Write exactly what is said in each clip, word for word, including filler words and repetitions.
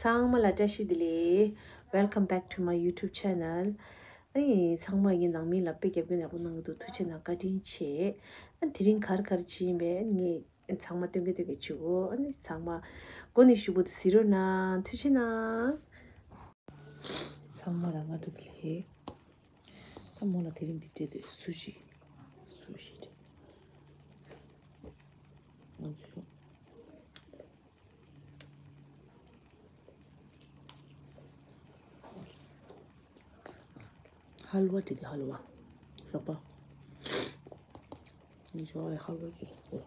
ཚང་མ་ལ་བཀྲ་ཤིས་བདེ་ལེགས། Welcome back to my YouTube channel. ཨ་ནི་ཚང་མ་ངའི་ནང་མི་ལ་དཔེ་རྒྱབ་སྐྱོར་ཡག་པོ་གནང་གི་འདུག་ཐུགས་རྗེ་གནང་། བཀའ་དྲིན་ཆེ། ཨ་ནི་དེ་རིང་ག་རེ་ག་རེ་བྱས་ཡིན་པས་ངས་ཚང་མ་སྟོན་གི་སྟོན་གི་བྱེད་དགོས། ཨ་ནི་ཚང་མ་མགོ་ནས་གཞུག་གུ་དུ་གཟིགས་རོགས་གནང་། ཐུགས་རྗེ་གནང་། ཚང་མ་ལ་སྔ་དྲོ་བདེ་ལེགས། ད་མོ་ལ་དེ་རིང་འདི་སྤྲད་དེ་སུ་ཞིག་སུ་ཞིག་སྤྲད། ང་ཚོ་ཧལ་ཝ་སྤྲད་དེ། ཧལ་ཝ་རོགས་པ། ང་ཚོ་ཧལ་ཝ་སྤྲད་དེ།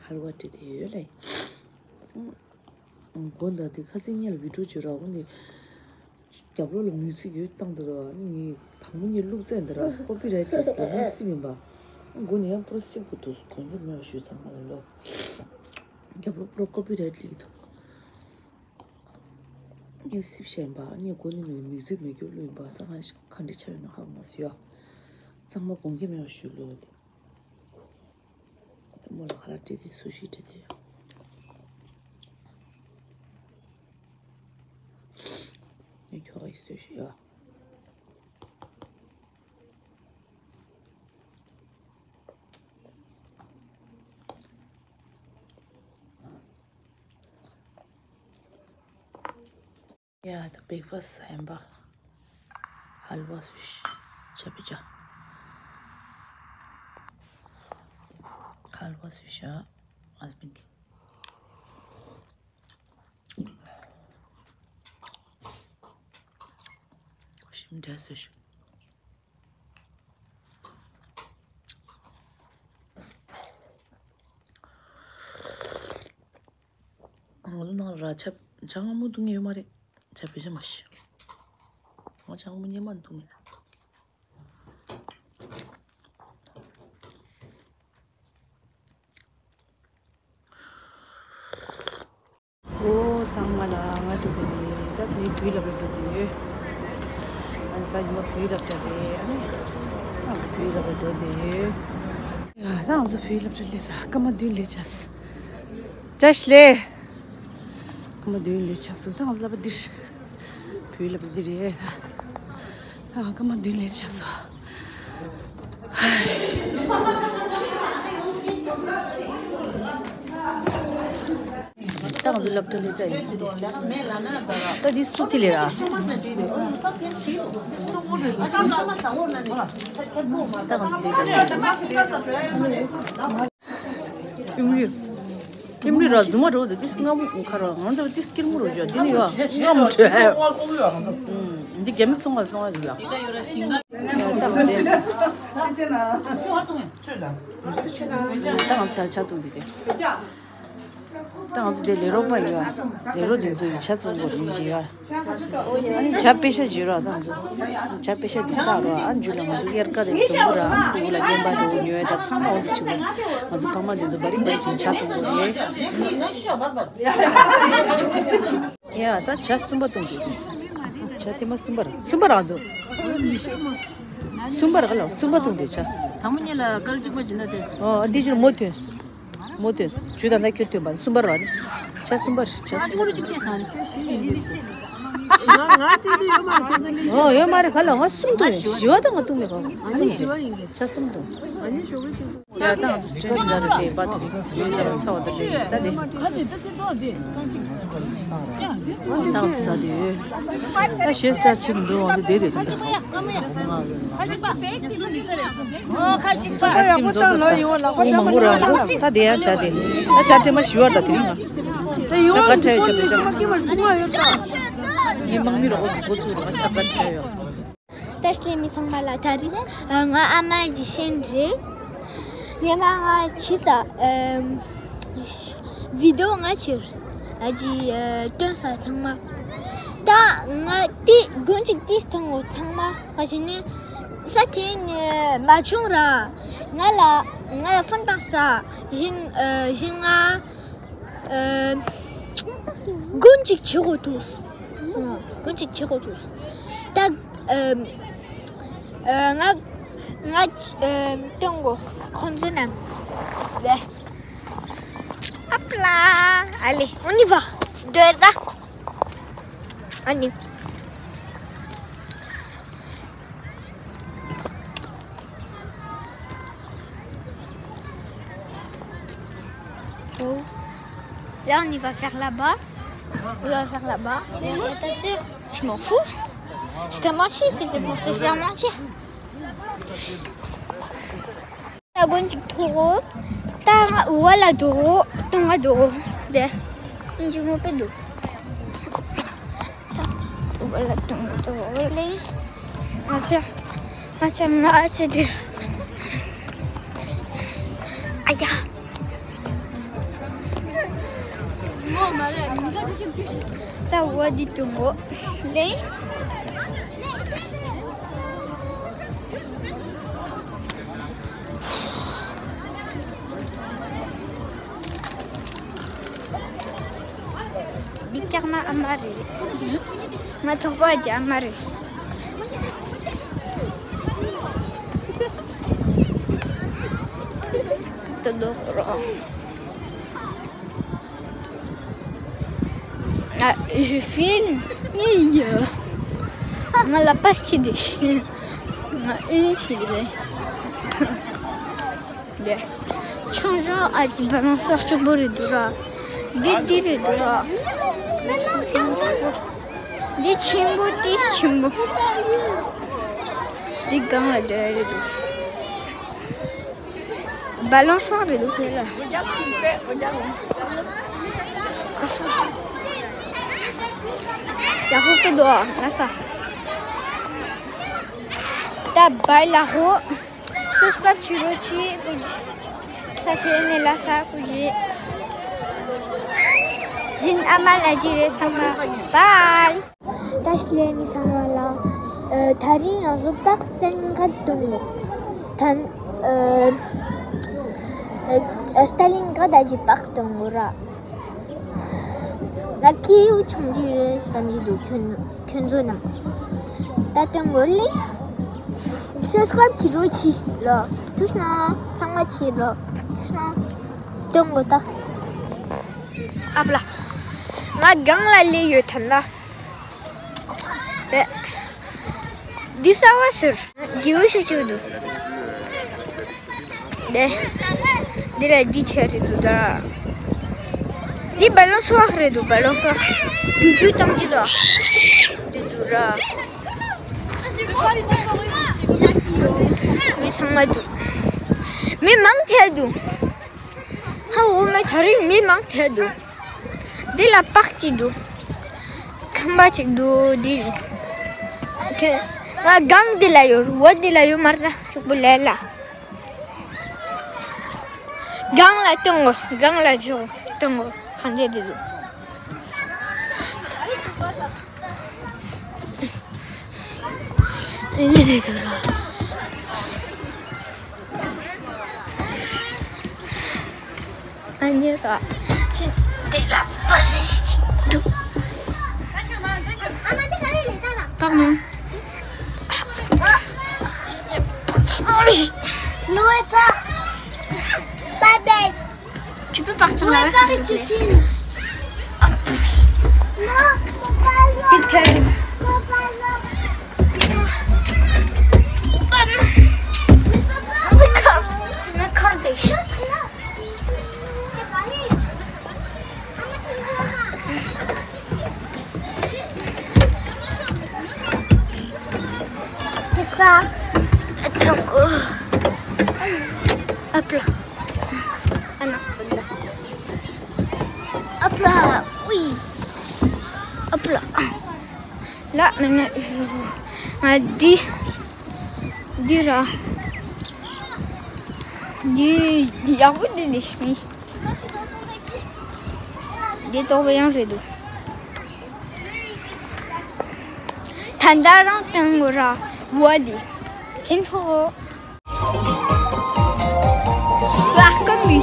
ཧལ་ཝ་སྤྲད་དེ་ཡོད་ལེ། མགོ་འདི་དེ་ཁ་སང་ཉལ་བི་ཌིའོ་བྱེད་རོགས་འོང་དེ། རྒྱབ་ལོགས་ལ་མིའུ་ཟིག་ཡོད་བཏང་འདུག་ངས་དང་པོ་ངས་བླུགས་ཚར་འདི་ར་ཀོ་པི་རའེ་ཊི་ལས་ལ་ངས་སིབ་ཡིན་པ། མགོ་ནས་ཡང་པུ་ར་སིབ་དགོས་འདུག་དགོངས་འགལ་མེད་པ་ཞུ། ཚང་མ་ལ་ལོ། རྒྱབ་ལོགས་པུ་ར་ཀོ་པི་རའེ་ཊི་ལས་འདུག་ངས་སིབ་བྱས་ཡིན་པ། ངས་མགོ་ནས་མིའུ་ཟིག་མེད་རྒྱུ་བླུགས་ཡིན་པ། ད་ང་ག་འདྲ་ཆགས་ཡོད་ན་ཧ་གོ་མ་སོང་ཡ། ཚང་མ་དགོངས་འགལ་མེད་པ་ཞུ་ལོ། དེ་མོ་ལ་ཁ་ལག་སྤྲད་དེ་སུ་ཞིག་སྤྲད་དེ་ཡ། ངས་ཁྱོ་ག་ཡི་སུ་ཞིག་ཡ། ཡ་ད་བྷེག་ཕ་སི་ཧན་པ། ཧལ་ཝ་སུ་ཤ་བི་ཅ། ཧལ་ཝ་སུ་ཤ། ཨ་སི་པིན་གི། ཞིམ་འདྲ་སུ་ཤ། ང་ཚོ་ནང་ལ་ཆབ་ཆང་མོ་འཐུང་ཡོད་མ་རེད། ཆབ་བེད་སྤྱོད་མ་ཤེས། ང་ཆང་མོ་ཉེ་མ་འཐུང་མེད། ཨོ་ཚང་མ་ལ་སྔ་དྲོ་བདེ་ལེགས། ད་དེ་བུའི་ལབ་རེ་འགྲོ་དུས་ཡོད། ཨ་ས་ཉི་མ་བུའི་ལབ་གྲྭ་རེད། ཨ་ནི་ཨ་བུའི་ལབ་རེ་འགྲོ་དུས་ཡོད། ཡ་ད་ང་ཚོ་བུའི་ལབ་གྲྭ་སླེབས་ས། སྐར་མ་བདུན་ལས་ཆགས། བཀྲ་ཤིས་ལེ། སྐར་མ་བདུན་ལས་ཆགས་སོང་། ད་ང་ཚོ་ལབ་པ་འདིར། བུའི་ལབ་པ་འདི་རེད། ད་ད་སྐར་མ་བདུན་ལས་ཆགས་སོང་། ད་ང་ཚོ་སློབ་གྲྭ་སླེབས་ཚར་ཡིན་གྱི་རེད། ད་འདི་སུ་གི་ལས་ར། ད་ང་ཚོ་འདི་ལྟ་བུ། ཨིམ་ལི། ཨིམ་ལི་ར་རྫུན་མ་འགྲོ་དེ་ཏིས་སྔ་མོ་ཁ་ར་ང་འདྲ་ཏིས་སྐྱིར་མོ་རོ་ཡོད། འདི་ནི་ཡོད་སྔ་མོ་བྲོས། འདི་རྒྱ་མི་སོང་བ་སོང་བ་ཡོད། ད་ང་འདི། ད་ང་ཆ་ཆ་ཐུང་འདི་དེ། ད་ང་ཚོ་དེ་ལས་རོགས་པ་ཡོད། ལས་རོགས་དེ་ཚོ་ཡི་ཆ་ཚོང་གོ་མིན་གྱི་ཡོད། ཨ་ནི་ཇ་པེ་ཤ་བྱེད་རོགས་དང་། ཇ་པེ་ཤ་འདི་ཟ་རོགས། ཨ་ནི་འཇུ་ལ་ང་ཚོ་དབྱར་ཁ་དེ་ཚོ་མུ་ར་ཨ་ནི་ཕྲུ་གུ་ལ་རྔན་པ་དེ་ཉོས་ད་ཚང་མ་འོ་དེ་བྱེད་དགོས། ང་ཚོ་ཕ་མ་དེ་ཚོ་བ་རི་བ་རི་བཞིན་ཇ་ཚོང་གོ་རེད། ཡ་ད་ཇ་གསུམ་པ་བཏུང་དགོས། ཇ་ཐེངས་མ་གསུམ་པ་ར་གསུམ་པ་ར་ང་ཚོ། གསུམ་པ་ར་ག་ལ་གསུམ་པ་བཏུང་དགོས་ཇ། དང་པོ་ཉིད་ལ་སྐལ་གཅིག་པ་བྱིན་ན་དེ། ཨོ་འདི་ཕྱིར་མོ་ཐོན། མོ་དེ་ཇུས་དང་ད་ཁྱོད་ཐོན་པ་གསུམ་པ་ར་ནི། ཇ་གསུམ་པ་རེད། ཇ་གསུམ་པ་རེད། ང་ང་དེ་དེ་ཡོད་མ་རེད། ཁྱོད་ཚོ་ལས། ཨོ་ཡོད་མ་རེད། ག་ལ་ང་གསུམ་དུ་ཡོད། བཞི་བ་དང་ང་ཐུག་མེད་ག་ཨ་ནི་བཞི་བ་ཡིན་གྱི། ཇ་གསུམ་དུ། ཨ་ནི་ཞོགས་ཀས་ཅིག་ཡ་ད་ང་ཚོ་སི་ཊེན་ཌི་འདྲ་རེད་དེ་པ་དེ་རེད། ཡོད་ད་ར་ཚ་བ་དེ་རེད་ད་དེ། ད་ང་ཚོ་ཟ་དེ་ཡོད། ད་ཞེས་ཅག་ཆེ་མི་འདུག་ང་ཚོ་བསྡད་དེ་ད་ད། ཨ་སི་ཀྲིམ་བཟོ་ས་ས་ཁོང་མང་པོ་རང་ཚོ་ད་དེ་ཡང་བྱ་དེ། ད་ཆ་དེ་མ་ཞུ་བར་ད་དེ་རིང་ང་། ཆ་ག་ཁྲལ་ཡོད་ཆ་དེ་ཆ། ངའི་དམག་མི་རོགས་པ་གི་འགོ་ཚུགས་རོགས་ཆ་ག་ཁྲལ་ཡོད། ད་སླེབས་མི་ཚང་མ་ལ་ད་རེས་ང་ཨ་མ་ཇི་ཤན་རེད། ཉི་མ་ང་ཕྱི་ས་ཨམ། བི་ཌིའོ་ང་ཕྱིར་ཨ་ཅི་སྟོན་ས་ཚང་མ། ད་ང་ཏི་དགོན་གཅིག་ཏི་སྟོན་གོ་ཚང་མ་ཁ་ཞིག་ནི་ས་དེ་ནི་མ་བྱུང་ར། ང་ལ་ང་ལ་ཕོན་བཏང་ས་བཞིན་བཞིན་ང་དགོན་གཅིག་བྱེད་གོ་ཐུག་དགོན་གཅིག་བྱེད་གོ་ཐུག་ད་ང་ང་སྟོན་གོ་ཁོང་ཚོ་རྣམས་ལས། Hop là. Allez, on y va. Tu dois être là. Allez. Oh. Là, on y va faire là-bas. On va faire là-bas. Mais t'es sûr ? Je m'en fous. C'était menti, c'était pour te faire mentir. ད་སྒོ་གཅིག་ཐོག་ད་ང་འུ་བ་ལ་འདུག་སྟོང་ང་འདུག་དེ་ཨིན་ཅི་མོ་པེ་འདུག་ད་འུ་བ་ལ་སྟོང་ང་འདུག་ལེ། ང་ཚོ་ང་ཚོ་ང་ཚོ་དེར། ཨ་ཡ། ད་འུ་བ་འདི་འདུག་ལེ། འདི་སྐྱག་མ་ཨ་མ་རེད། ང་ཐོག་པ་ཅི་ཨ་མ་རེད། ད་དོག་རོ། Ah, je filme. Yeah, yeah. ང་ལ་པར་ཅི་དེ་ཤེས། ང་ཨེ་ནི་ཅི་དེ་རེད། དེ། ཆུང་ཆུང་ཨ་ཅི་བ་རང་སོགས་གཅིག་པོ་རེད་འདུག་ར། འདི་འདི་རེད་འདུག་ར། འདི་ཆེན་པོ་དེ་ཆེན་པོ། འདི་སྒང་ལ་སྡོད་རེད་འདུག Ballon སོགས་རེད་འདུག་དེ་ལ། ཨ་སོ། ཡག་པོ་འདུག་ལ་ས། ད་བའི་ལ་ཧོ། སབ་སི་ཀ་རབ་བྱེད་རོགས་གྱིས། ཀུ་ཅི། ས་ཐེ་ནས་ལ་ས་ཀུ་ཅི། ཇིན་ཨ་མ་ལ་ཅི་རེད་ཚང་མ། བའི། ད་ཤི་ལེ་མི་ཚང་མ་ལ། ཨ། ད་རིང་ང་ཚོ་པག་སེན་ག་འཐུང་ངོ་། ད། ཨ། ཨ། སྟ་ལིང་ག་ད་ཅི་པག་འཐུང་ངོ་ར། ང་ཁྱེའུ་ཆུང་ཅིག་རེད་བསམ་གྱི་འདུག་ཁྱོད་ཁྱོད་ཚོ་རྣམས། ད་འཐུང་ངོ་ལེ། སབ་སི་ཀ་རབ་བྱེད་རོགས་གྱིས་ལོ། ཐུགས་རྗེ་གནང་། ཚང་མ་བྱེད་ལོ། ཐུགས་རྗེ་གནང་། འཐུང་ངོ་ད། ཨ་པ་ལ། ང་སྒང་ལ་སླེབས་ཡོད་ད་ལྟ། འདི་གསར་པ་ཟེར། རྒྱལ་པོ་ཤུགས་ཆེ་འདུག་འདི། འདི་ལ་འདི་ཆེ་རེད་འདུག་ད། འདི་བ་ལོན་སོགས་རེད་འདུག་བ་ལོན་སོགས། རྒྱུ་རྒྱུ་གཏོང་གི་འདུག་འདི་འདུག་ར། མི་ཚང་མ་འདུག་མི་མང་ཐལ་འདུག་ཧ། འོ་མ། ད་རིང་མི་མང་ཐལ་འདུག་འདི་ལ་པག་ཅིག་འདུག་ཁམ་པ་ཅིག་འདུག་འདི་རུ། ཁེ། ང་སྒང་འདི་ལ་ཡོད། འོ་འདི་ལ་ཡོད་མ་རེད་ན་ཅུག་པོ་ལས་ལ། སྒང་ལ་གཏོང་ངོ་། སྒང་ལ་འཇོག་གཏོང་ངོ་། གང་འདྲ་འདི་འདུག་ཨེ་ནི་རེད་འདུག་ར། ཨ་ནི་ར། ཅི་དེ་ལ་པ་སེ་ཞིག་འདུག་པག་མོ། Noé pas. Pas belle. Tu peux partir là-bas, s'il te plaît. C'est terrible. D'accord. D'accord, des chats. C'est quoi? Hop là. Ah non, pas là. Hop là, oui. Hop là. Là, maintenant, je vais vous dire, dire, euh, dire, dire, ah oui, des, des chemises. འདི་ཏོག་པ་ཡང་རེད་འདུག་ད་ལྟ་རང་སྟོན་དགོས་ར། འོ་འདི། ཆེན་ཐོག Welcome me.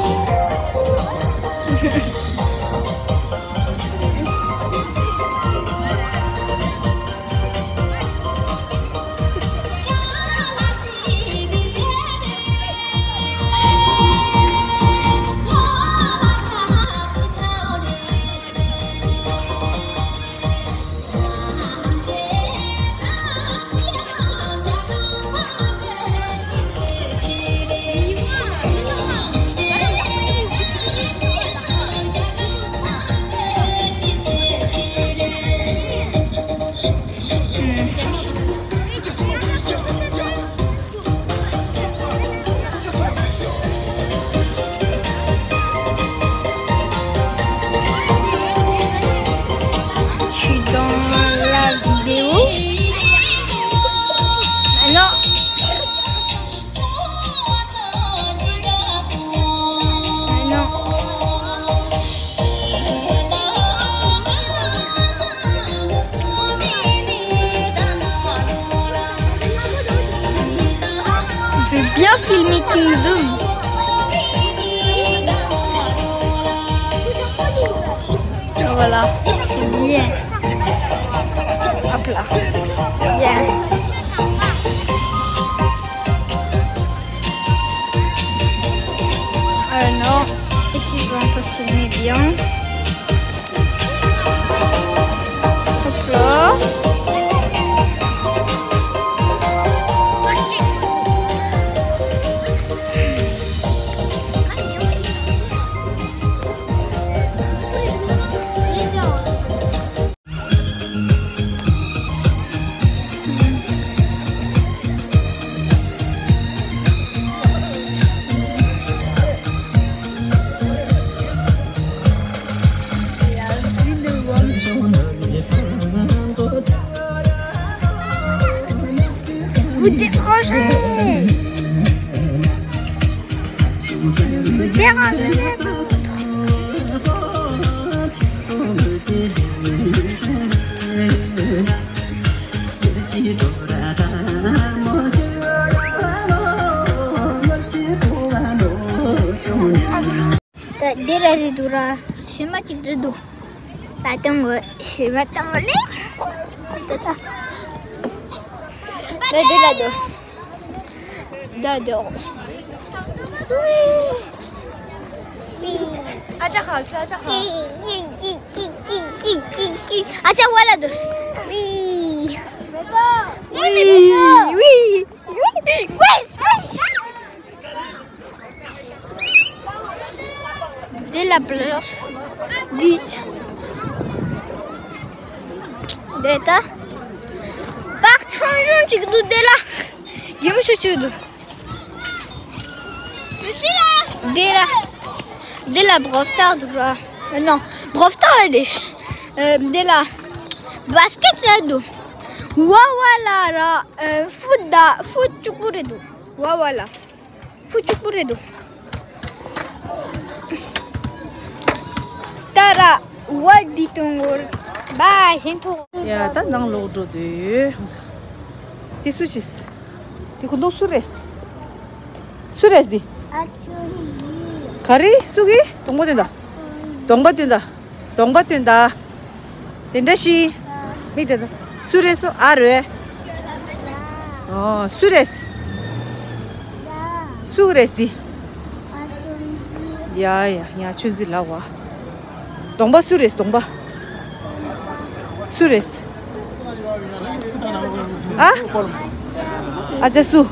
Filmmaking zoom. Voilà, c'est bien. Hop là. Bien. Euh, non, ici, on peut filmer bien. Hop là. Vous dérangez. Vous dérangez les autres. ད་འདི་ར་རེད་འདུག་ར། ཞི་མ་གཅིག་རེད་འདུག་ད་དུང་ཞི་མ་དང་པོ་ལེ། ད་ད་ད་འདི་ལ་འདུག་ད་འདི། ཨ་ཅག་ཁ་ཨ་ཅག་ཁ་ཨ་ཅག་བ་ལ་འདུག་ཝི་ཝི་ཝི་ཝི། འདི་ལ་པློག་འདི། འདི་ད། པག་ཆུང་ཆུང་ཅིག་འདུག་འདི་ལ། ཡིན་མི་ཆུ་ཆུ་འདུག་འདི་ལ། འདི་ལ་བྷོ་ཏག་འདུག་ར། ནོ། བྷོ་ཏག་ལ་འདི། འདི་ལ། བྷ་སི་ཀེ་ཊི་ཟེར་འདུག་ཝ་ཝ་ལ་ར། ཧྥུ་ད་ཧྥུ་གཅིག་པུ་རེད་འདུག་ཝ་ཝ་ལ། ཧྥུ་གཅིག་པུ་རེད་འདུག་ད་ར་ཝ་འདི་གཏོང་གོ་ར། བ་གཞན་ཐོག་ཡ་ད་ནང་ལོག་འགྲོ་དུས། དེ་སུ་ཅིས། དེ་ཁོ་ནོ་སུ་རེད། སུ་རེད་འདི། ག་རེ་སུ་གི་གདོང་པ་སྟོན་ད། གདོང་པ་སྟོན་ད། གདོང་པ་སྟོན་ད། དེ་འདྲ་ཞིག་མིག་དེ་ད། སུ་རེད་སུ་ཨ་རེད། ཨོ་སུ་རེད། སུ་རེད་འདི། ཡ་ཡ་ཡ་ཆུ་འཛི་ལ་བ། གདོང་པ་སུ་རེད་གདོང་པ། སུ་རེད། ཨ། ཨ་ཅག་སུ།